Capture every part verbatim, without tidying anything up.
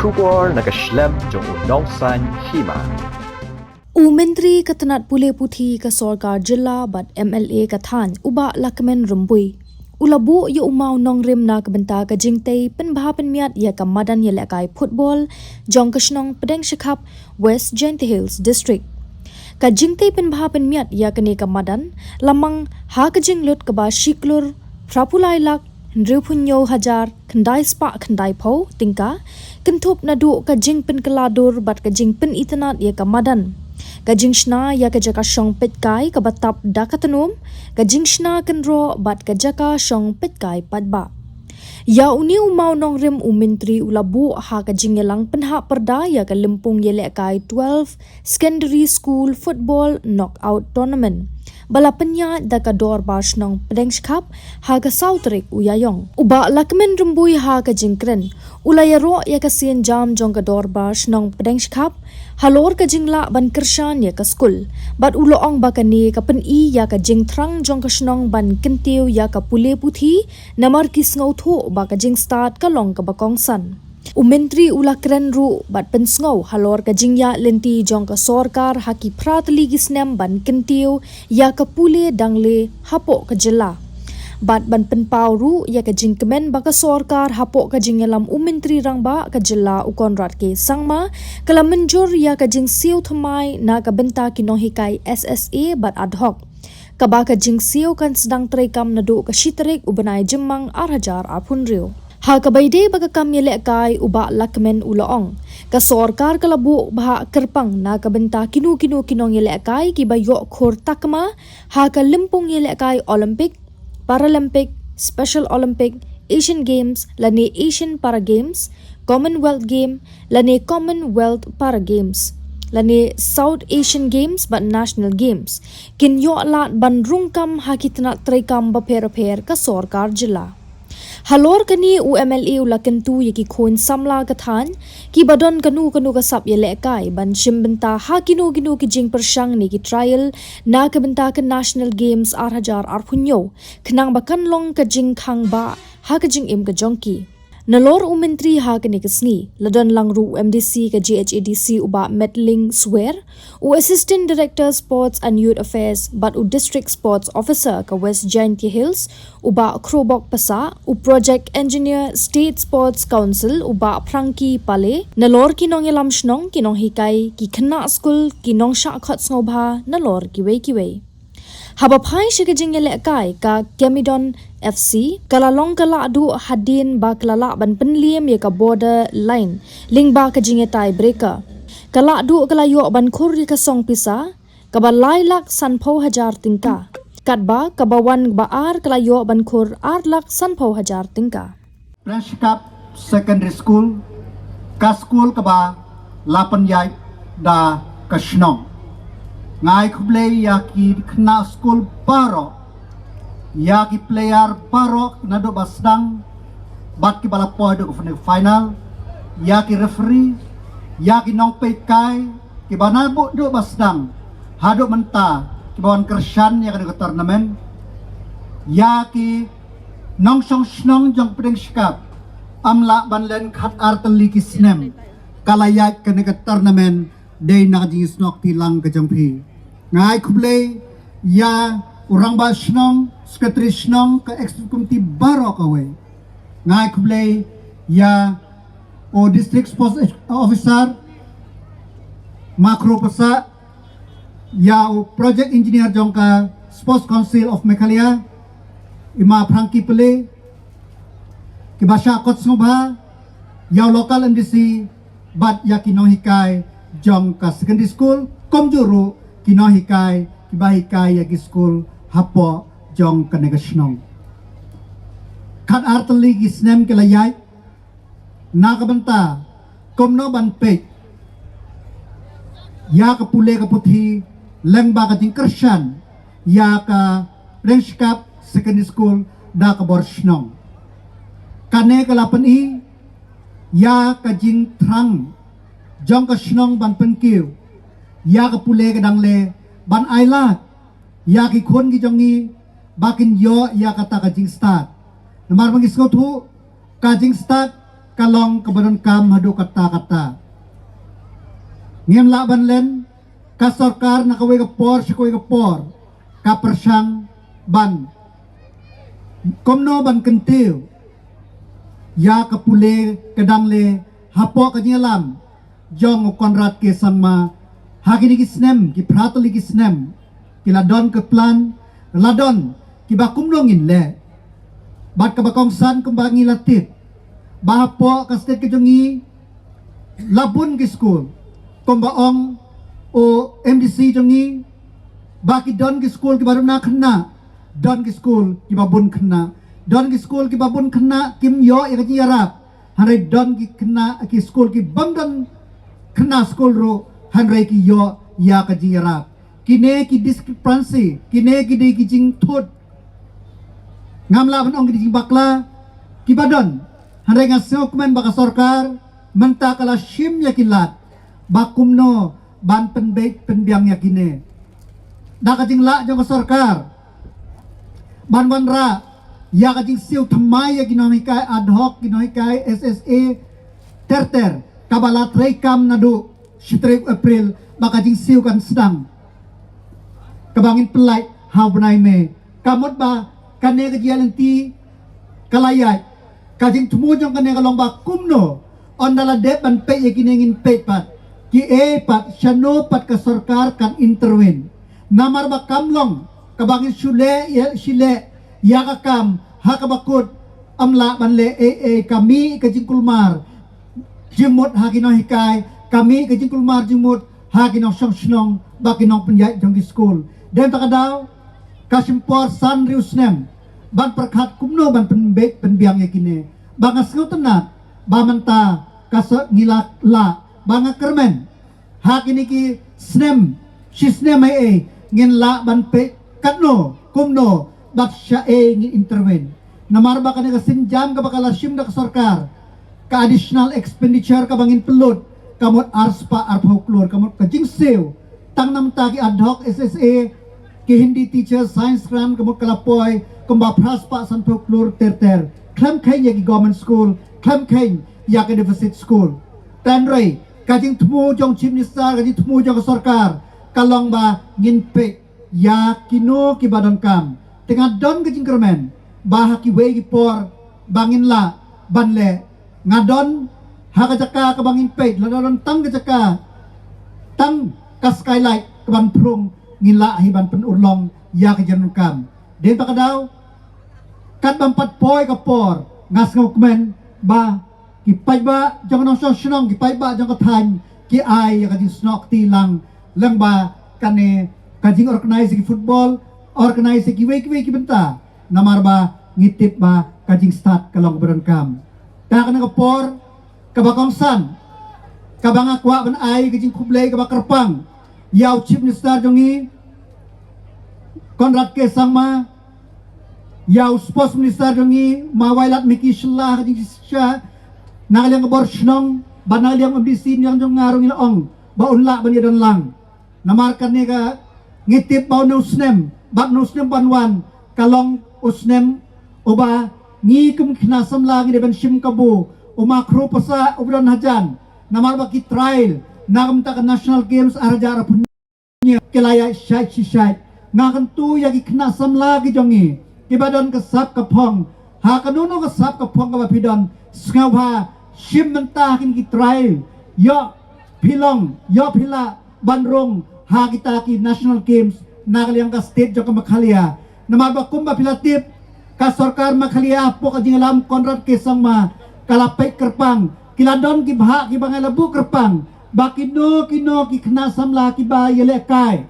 Khubor na ka shlem jong u nongsan hima. U Myntri ka tnat pule puthi ka sorkar jylla bad M L A ka thaiñ u Bah Lahkmen Rymbui u la buh ïa u mawnongrim na ka bynta ka jingtei pynbha pynmiat ïa ka madan ïalehkai football jong ka shnong Pdeng Shakhap, West Jaintia Hills District. Ka jingtei pynbha pynmiat ïa kane ka madan la mang ha ka jinglut kaba shi klur phra phew lai lak hynriew phew hynñiew hajar khyndai spah khyndai phew tyngka, kynthup naduh ka jingpynkylla dur bad ka jingpynitynnad ïa ka madan, ka jingshna ïa ka jaka shong peitkai kaba tap da ka tnum, ka jingshna kynroh bad ka jaka shong peitkai paidbah. Ïa une u mawnongrim u Myntri u la buh ha ka jingïalang pynhap pyrda ïa ka lympung ïalehkai twelve Secondary School Football Knockout Tournament ba la pynïaid da ka Dorbar Shnong Pdeng Shakhap ha ka saw tarik u Ïaïong. U Bah Lahkmen Rymbui ha ka jingkren u la ïaroh ïa ka sienjam jong ka Dorbar Shnong Pdeng Shakhap halor ka jinglah ban kyrshan ïa ka skul, bad u la ong ba kane ka pyni ïa ka jingthrang jong ka shnong ban kyntiew ïa ka pule puthi, namar ki sngewthuh ba ka jingstad ka long kaba kongsan. U Myntri u la kren ruh bad pynsngew halor ka jingïaid lynti jong ka sorkar ha ki phra tylli ki snem ban kyntiew ïa ka pule dangle hapoh ka jylla, bad ban pynpaw ruh ïa ka jingkmen ba ka sorkar hapoh ka jingïalam u Myntri Rangbah ka jylla u Conrad K Sangma ka la mynjur ïa ka jingsiew thymmai na ka bynta ki nonghikai S S A bad ad hoc, kaba ka jingsiew kan sdang treikam naduh ka shi tarik u bnai Jymmang ar hajar arphew hynriew. Ha kaba ïadei bad ka kam ïalehkai, u Bah Lahkmen u la ong, ka sorkar ka la buh bhah kyrpang na ka bynta kino kino ki nongïalehkai kiba ïoh khur takma ha ka lympung ïalehkai Olympic, Paralympic, Special Olympic, Asian Games lane Asian Para Games, Commonwealth Game lane Commonwealth Para Games lane South Asian Games bad National Games, kin ïoh lad ban rung kam ha ki tnat treikam bapher bapher ka sorkar jylla. Halor kane, u M L A u la kyntu ïa ki khun samla ka thaiñ kiba don kano kano ka sap ïalehkai ban shim bynta ha kino kino ki jingpyrshang ne ki trial na ka bynta ka National Games ar hajar arphew hynñiew, khnang ba kan long ka jingkhang bah ha ka jingim ka jong ki. Nalor u Myntri ha kane ka sngi, la don lang ruh u M D C ka J H A D C u Bah Metling Swer, u Assistant Director Sports and Youth Affairs bad u District Sports Officer ka West Jaintia Hills u Bah Khrobok Passah, u Project Engineer State Sports Council u Bah Frankie Pale, nalor ki nongïalam shnong, ki nonghikai, ki khynnah skul, ki nongshah khot sngewbha, nalor kiwei kiwei. Haba phai sha ka jingïalehkai, ka Kemidon F C ka la long ka lahduh hadien ba ka la lah ban pynliem ïa ka border line lyngba ka jingïatai breaker. Ka lahduh ka la ïoh ban khur ïa ka song pisa kaba lai lak sanphew hajar tyngka, katba kaba wan ba ar ka la ïoh ban khur ar lak sanphew hajar tyngka. Pdeng Shakhap Secondary School, ka skul kaba la pynïaid da ka shnong. Nga ai khublei ïa ki khynnah skul baroh, ïa ki player baroh naduh ba sdang bad kiba la poi haduh ka final, ïa ki referee, ïa ki nongpeitkai kiba naduh ba sdang haduh mynta kiba wan kyrshan ïa kane ka tournament, ïa ki nongshong shnong jong Pdeng Shakhap. Ym lah ban len khatar tylli ki snem ka la ïaid kane ka tournament dei na ka jingsnoh kti lang ka jong phi. Nga ai khublei ïa u rangbah shnong, secretary shnong, ka executive committee baroh kawei. Nga ai khublei ïa u district sports officer, Ma Khrobok Passah, ïa u project engineer jong ka Sports Council of Meghalaya, i Ma Frankie Pale, kiba shah khot sngewbha, ïa u local M D C bad ïa ki nonghikai jong ka secondary school, kumjuh ruh ki nonghikai kiba hikai ïa ki skul hapoh jong kane ka shnong. Khatar tylli ki snem ki la ïaid na ka bynta kumno ban peit ïa ka pule ka puthi lyngba ka jingkyrshan ïa ka Pdeng Shakhap Secondary School da ka bor shnong. Kane ka la pyni ïa ka jingthrang jong ka shnong ban pynkiew ïa ka pule ka dangle, ban ailad ïa ki khun ki jong ngi ba kin ïoh ïa kata ka jingstad. Namar ba ngi sngewthuh ka jingstad ka long kaba donkam haduh katta katta. Ngim lah ban len, ka sorkar na kawei ka por sha kawei ka por ka pyrshang ban kumno ban kyntiew ïa ka pule ka dang le hapoh ka jingïalam jong u Conrad K Sangma ha kine ki snem, ki phra tylli ki snem, ki la don ka plan, la don kiba kumno ngin leh. Bad kaba kongsan kumba ngi la tip ba hapoh ka state ka jong ngi la bun ki skul, kumba ong u M D C jong ngi, ba ki don ki skul kiba duna khynnah, don ki skul kiba bun khynnah, don ki skul kiba bun khynnah kim ïoh ïa ka jingïarap, hynrei don ki khynnah, ki skul ki bym don khynnah skul ruh, hynrei ki ïoh ïa ka jingïarap. Kine ki discrepancy, kine ki dei ki jingthut, ngam lah ban ong ki dei jingbakla kiba don. Hynrei nga sngewkmen ba ka sorkar mynta ka la shim ïa ki lad ba kumno ban pynbeit pynbiang ïa kine. Da ka jinglah jong ka sorkar ban wanrah ïa ka jingsiew thymmai ïa ki nonghikai ad hoc, ki nonghikai S S A ter ter, kaba la treikam naduh shi tarik April ba ka jingsiew kan sdang, kaba ngin pynlait ha u bnai May. Ka mut ba kane ka jingïaid lynti ka la ïaid. Ka jingthmu jong kane ka long ba kumno, ynda la dep ban peit ïa kine ngin peit pat kiei pat, shano pat ka sorkar kan intervene. Namar ba kam long kaba ngin shu leh ïa, shu leh ïa ka kam ha kaba kut, ym lah ban leh ei ei. Ka mih ka jingkulmar jingmut ha ki nonghikai, ka mih ka jingkulmar jingmut ha ki nongshong shnong bad ki nongpynïaid jong ki skul. Dei na kata ka daw ka shim por san hynriew snem ban pyrkhat kumno ban pynbeit pynbiang ïa kine. Ba nga sngewtynnat ba mynta ka sa ngi la lah, ba nga kyrmen ha kine ki snem, shi snem ei ei, ngin lah ban peit katno, kumno bad shaei ngin intervene. Namar ba kane ka sienjam kaba ka la shim da ka sorkar, ka additional expenditure kaba ngin pynlut ka mut arspah arphew klur, ka mut ka jingsiew tang na mynta ki ad hoc S S A, ki Hindi teacher, science grant, ka mut ka la poi kumba phraspah sanphew klur ter ter, khlem kheiñ ïa ki government school, khlem kheiñ ïa ki deficit school. Hynrei ka jingthmu jong Chief Minister, ka jingthmu jong ka sorkar ka long ba ngin peit ïa kino kiba donkam. Te nga don ka jingkyrmen ba ha kiwei ki por ba ngin lah ban leh, nga don ha ka jaka kaba ngin peit, lada don tang ka jaka, tang ka skylight kaban phrung, ngin lah hi ban pynurlong ïa ka jingdonkam. Dei na kata ka daw, katba ym pat poi ka por, nga sngewkmen ba ki paidbah jong ka nongshong shnong, ki paidbah jong ka thaiñ ki ai ïa ka jingsnoh kti lang, lyngba kane ka jingorganize ki football, organize kiwei kiwei ki bynta. Namar ba ngi tip ba ka jingstad ka long ba donkam. Te ha kane ka por kaba kongsan, kaba nga kwah ban ai ka jingkhublei kaba kyrpang ïa u Chief Minister jong ngi, Conrad K Sangma, ïa u Sports Minister jong ngi, Ma Wailadmiki Shylla, ha ka jingshisha na ka liang ka bor shnong bad na ka liang M D C jong nga ruh ngi la ong ba un lah ban ïadon lang. Namar kane ka, ngi tip ba une u snem bad une u snem ban wan ka long u snem uba ngi kum ki khynnah samla ngi dei ban shim kabu. U Ma Khroo Passah uba don hajan, namar ba ki trial na ka bynta ka National Games ar hajar arphew hynñiew ki la ïaid shait shi shait. Nga kyntu ïa ki khynnah samla ki jong ngi kiba don ka sap ka phong, ha kano kano ka sap ka phong kaba phi don, sngewbha shim bynta ha kine ki trial. Ïoh phi long, ïoh phi lah ban rung ha kita ki National Games na ka liang ka state jong ka Meghalaya. Namar ba kumba phi la tip, ka sorkar Meghalaya hapoh ka jingïalam Conrad K Sangma ka la peit kyrpang, ki la don ki bhah kiba ngi la buh kyrpang ba kino kino ki khynnah samla kiba ïalehkai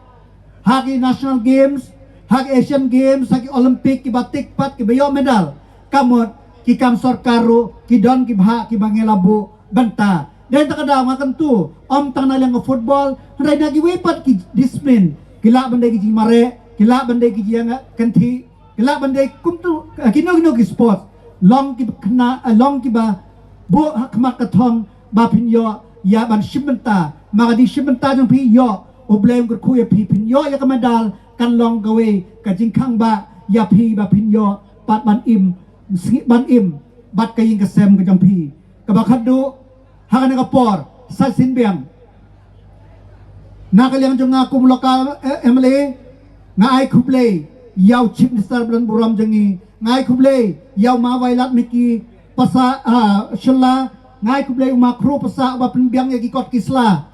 ha ki National Games, ha ki Asian Games, ha ki Olympic, kiba tik pat, kiba ïoh medal, ka mut ki kam sorkar ruh ki don ki bhah kiba ngi la buh bynta. Dei na kata ka daw nga kyntu, ym tang na liang ka football, hynrei na kiwei pat ki discipline, ki lah ban dei ki jingmareh, ki lah ban dei ki jingïakynthih, ki lah ban dei kumtu, eh, kino kino ki sports, long kiba khynnah, eh, long kiba buh ha khmat ka thong ba phin ïoh ïa ban shim bynta. Ma ka jingshim bynta jong phi ïoh, U Blei un kyrkhu ïa phi, phin ïoh ïa ka medal, kan long kawei ka jingkhang ba ïa phi ba phin ïoh pat ban im, sngi ban im bad ka ïing ka sem ka jong phi. Kaba khatduh, ha kane ka por, sa shisien biang, na ka liang jong nga kum u local, eh, M L A, nga ai khublei ïa u Chief Minister ba don burom jong ngi, nga ai khublei ïa u Ma Wailadmiki Passah, ah, Shylla, nga ai khublei u Ma Khroo Passah uba pynbiang ïa ki kot ki sla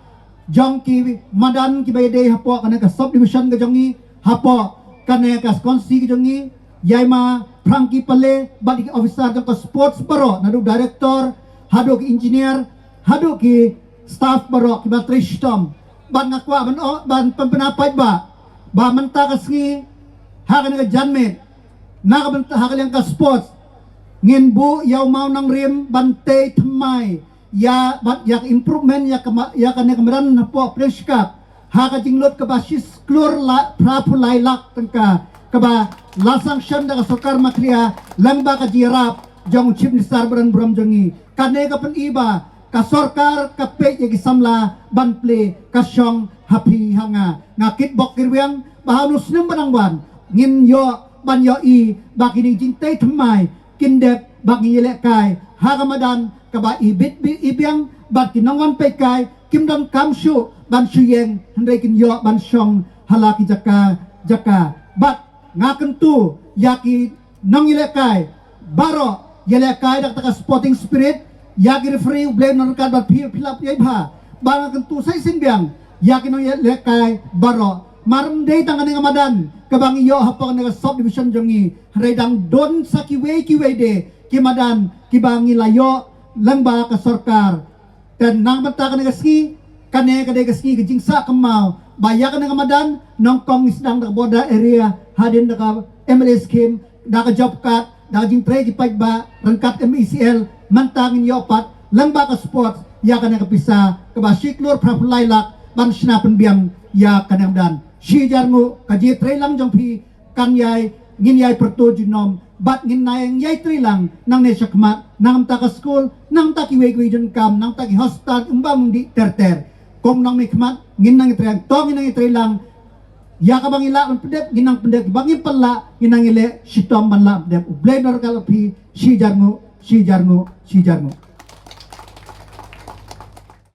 jong ki madan kiba ïadei hapoh kane ka sub division ka jong ngi, hapoh kane ka constituency ka jong ngi, ïa i Ma Frankie Palleh bad ki officer jong ka sports baroh, naduh director haduh ki engineer haduh ki staff baroh kiba trei shitom. Bad nga kwah ban, oh, ban pynpaw paidbah ba mynta ka sngi, ha kane ka janmiet, na ka bynta ha ka liang ka sports, ngin buh ïa u mawnongrim ban tei thymmai ïa, bad ïa ka improvement ïa ka ma-, ïa kane ka madan hapoh Pdengshkap ha ka jinglut kaba shi klur la phra phew lai lak tyngka, kaba la sanction da ka sorkar Meghalaya lyngba ka jingïarap jong u Chief Minister ba don burom jong ngi. Kane ka pyni ba ka sorkar ka peit ïa ki samla ban plie, ka shong ha phi ha nga. Nga kitbok kitrwiang ba ha une u snem ba dang wan, ngin ïoh ban ïohi ba kine ki jingtei thymmai kin dep, ba ngin ïalehkai ha ka madan kaba i bit bit i biang, bad ki nongwan peitkai kim donkam shuh ban shu ïeng, hynrei kin ïoh ban shong ha la ki jaka jaka. Bad nga kyntu ïa ki nongïalehkai baroh, ïalehkai da kata ka sporting spirit. Ïa ki referee, U Blei un nang ryngkat bad phi, phi lah phi ïai bha. Bad nga kyntu sa shisien biang ïa ki nongïalehkai baroh, mar ym dei tang kane ka madan kaba ngi ïoh hapoh kane ka sub division jong ngi, hynrei dang don sa kiwei kiwei de ki madan kiba ngi la ïoh lyngba ka sorkar. Te na ka bynta kane ka sngi, kane ka dei ka sngi ka jingsah kynmaw ba ïa kane ka madan, nyngkong ngi sdang da ka border area, hadien da ka M L A scheme, da ka job card, da ka jingtrei ki paidbah ryngkat M E C L, mynta ngin ïoh pat lyngba ka sports ïa kane ka pisa kaba shi klur phra phew lai lak ban shna pynbiang ïa kane ka madan. Shi hajar nguh, ka jingïatreilang jong phi kan ïai, ngin ïai pyrto junom, bad ngin nang ïai treilang nangne shakhmat, na ka bynta ka skul, na ka bynta kiwei kiwei jong kam, na ka bynta ki hospital, ym ba mung dih ter ter. Kum nongmihkhmat ngin nang ïai treilang, to ngin nang ïai treilang. Ïa kaba ngi lah ban pyndep ngin nang pyndep, ba ngim pat lah ngin nang ïaleh shitom ban lah pyndep. U Blei un nang ryngkat bad phi. Shi hajar nguh, shi hajar nguh, shi hajar nguh.